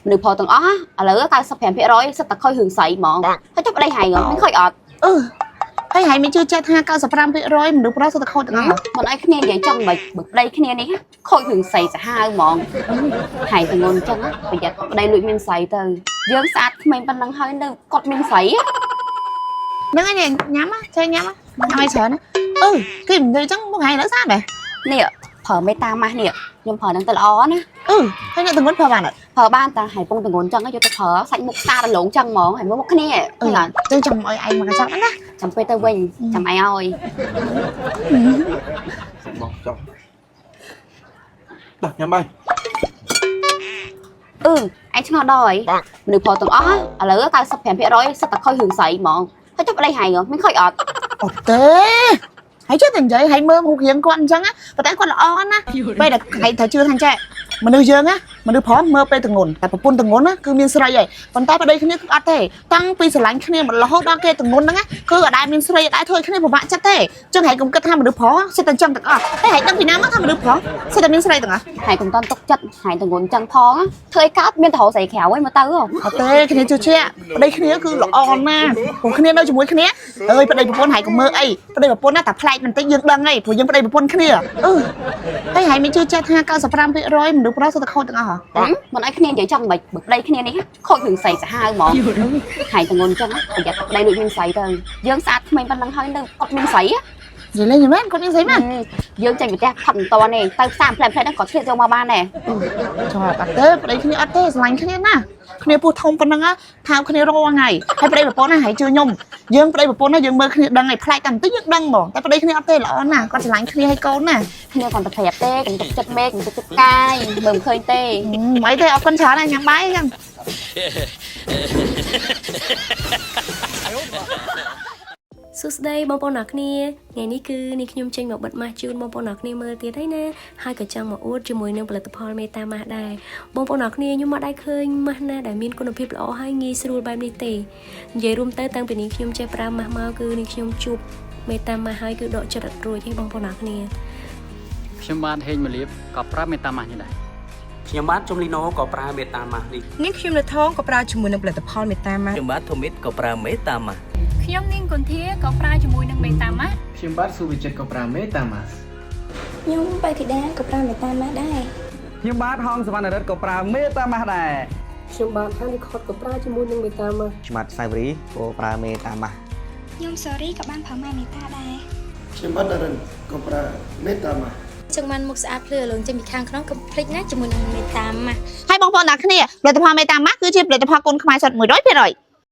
មនុស្សប្រុសទាំងអស់ឥឡូវ95%សិតតែខូចរឿងស្រីហ្មងហើយចុះប្តីហែងហ៎មានខូចអត់ អឺហើយហែងមិនជឿជាក់ថា95%មនុស្សប្រុសសុទ្ធតែខូចទាំងអស់ មិនឲ្យគ្នានិយាយចឹងមិនបើប្តីគ្នានេះខូចរឿងស្រីសាហាវហ្មងហែងទងន់ចឹងប្រយ័ត្នប្តីលួចមានស្រីទៅយើងស្អាតក្មេងប៉ុណ្ណឹងហើយនៅគាត់មានស្រី ហ្នឹងហើយញ៉ាំចេះញ៉ាំញ៉ាំឲ្យច្រើនអឺគេមិននិយាយចឹងមកហែងឥឡូវស្អាតដែរ នេះប្រើមេតាម៉ាស់នេះខ្ញុំប្រើនឹងទៅល្អណា អឺហើយអ្នកទងន់ប្រើបានអត់ ប្រើបានតាហែងពងទងន់ចឹងយកទៅប្រើសាច់មុខស្អាតរលោងចឹងហ្មងហែងមើលមុខគ្នាឃើញអត់ ចឹងចាំឲ្យឯងមកកញ្ចប់ណា ចាំពេលទៅវិញចាំឯងឲ្យ បងចុះដោះញ៉ាំបាយ អឺឯងឆ្ងល់ដល់ហើយមនុស្សប្រុសទាំងអស់ឥឡូវ95%សិតតែខូចរឿងស្រីហ្មងហើយចុះប្តីហែងហ៎មានខូចអត់ អត់ទេហើយចេះតែនិយាយហើយមើលរូបរាងគាត់អញ្ចឹងណាប៉ុន្តែគាត់ល្អណាស់ពេលដែលហែងត្រូវជឿថាចេះមនុស្សយើងណាមនុស្សប្រុសមើលពេលទងន់តែប្រពន្ធទងន់ណាគឺមានស្រីហើយប៉ុន្តែប្តីគ្នាគឺអត់ទេតាំងពីស្រឡាញ់គ្នាមករហូតដល់គេទងន់ហ្នឹងណាគឺអត់ដែលមានស្រីអត់ដែលធ្វើឲ្យគ្នាពិបាកចិត្តទេចឹងហែងកុំគិតថាមនុស្សប្រុសសិតតែអញ្ចឹងទាំងអស់តែហែងដឹងពីណាមកថាមនុស្សប្រុសសិតតែមានស្រីទាំងអស់ ហើយកុំតន់ទុកចិត្តហើយតងន់ចឹងផងធ្វើឲ្យកើតមានតែរកស្រីក្រៅឯងមើលទៅ អត់ទេគ្នាជឿជាក់ប្តីគ្នាគឺល្អណាស់ព្រោះគ្នានៅជាមួយគ្នាអើយប្តីប្រពន្ធហើយកុំមើលអីប្តីប្រពន្ធណាតែប្លែកបន្តិចយើងដឹងហើយព្រោះយើងប្តីប្រពន្ធគ្នាអឺហើយហើយមិនជឿជាក់ថា95%មនុស្សប្រុសសុទ្ធតែខូចទាំងអស់ហ៎ មិនឲ្យគ្នានិយាយចឹងមិនបើប្តីគ្នានេះខូចរឿងស្រីសាហាវហ្មងហើយតងន់ចឹងប្រយ័ត្នប្តីលួចមានស្រីទៅយើងស្អាតក្មេងប៉ុណ្ណឹងហើយនៅគាត់មានស្រី និយាយលេងយមែនគាត់មានស្រីមែន យើងចេញពីផ្ទះផាត់មិនតទេទៅផ្សារផ្លែផ្លែហ្នឹងក៏ឆ្លៀតយកមកបានដែរ ចប់អត់ទេប្តីគ្នាអត់ទេស្រឡាញ់គ្នាណាស់គ្នាពោះធំប៉ុណ្ណឹងថាគ្នារាល់ថ្ងៃហើយប្តីប្រពន្ធណាហើយជឿខ្ញុំយើងប្តីប្រពន្ធណាយើងមើលគ្នាដឹងហើយប្លែកតែបន្តិចយើងដឹងហ្មងតែប្តីគ្នាអត់ទេល្អណាស់គាត់ស្រឡាញ់គ្នាហើយកូនណា គ្នាគាត់តែប្រាប់ទេកុំទុកចិត្តមេកុំទុកចិត្តកាយមើលមិនឃើញទេ មិនអីទេអរគុណច្រើនណាស់ញ៉ាំបាយចឹង សួស្តីបងប្អូនអរគ្នាថ្ងៃនេះគឺនេះខ្ញុំចេញមកបិទម៉ាស់ជូនបងប្អូនអរគ្នាមើលទៀតហើយណាហើយក៏ចង់មកអួតជាមួយនឹងផលិតផលមេតាម៉ាស់ដែរបងប្អូនអរគ្នាខ្ញុំមកដែរឃើញម៉ាស់ណាដែលមានគុណភាពល្អហើយងាយស្រួលបែបនេះទេនិយាយរួមទៅតាំងពីនេះខ្ញុំចេះប្រើម៉ាស់មកគឺនេះខ្ញុំជួបមេតាម៉ាស់ហើយគឺដកចិត្តអត់រួចទេបងប្អូនអរគ្នា ខ្ញុំបាទហេងមលៀបក៏ប្រើមេតាម៉ាស់នេះដែរ ខ្ញុំបាទជុំលីណូក៏ប្រើមេតាម៉ាស់នេះ នាងខ្ញុំនៅថងក៏ប្រើជាមួយនឹងផលិតផលមេតាម៉ាស់ ខ្ញុំបាទធូមីតក៏ប្រើមេតាម៉ាស់ ខ្ញុំនាងគុន្ធាក៏ប្រើជាមួយនឹងមេតាម៉ាស់ ខ្ញុំបាទស៊ូវិចិត្រក៏ប្រើមេតាម៉ាស់ ខ្ញុំបៃធីតាក៏ប្រើមេតាម៉ាស់ដែរ ខ្ញុំបាទហងសវណ្ណរិទ្ធក៏ប្រើមេតាម៉ាស់ដែរ ខ្ញុំបាទហានីខុតក៏ប្រើជាមួយនឹងមេតាម៉ាស់ ខ្ញុំបាទសាវរីក៏ប្រើមេតាម៉ាស់ ខ្ញុំសូរីក៏បានប្រើម៉ាមេតាដែរ ខ្ញុំបាទដារិនក៏ប្រើមេតាម៉ាស់ ចង់បានមុខស្អាតភ្លឺរលោងចេញពីខាងក្នុងកុំភ្លេចណាជាមួយនឹងមេតាម៉ាស់ ហើយបងប្អូនទាំងគ្នាផលិតផលមេតាម៉ាស់គឺជាផលិតផលគុណខ្មែរសុទ្ធ100%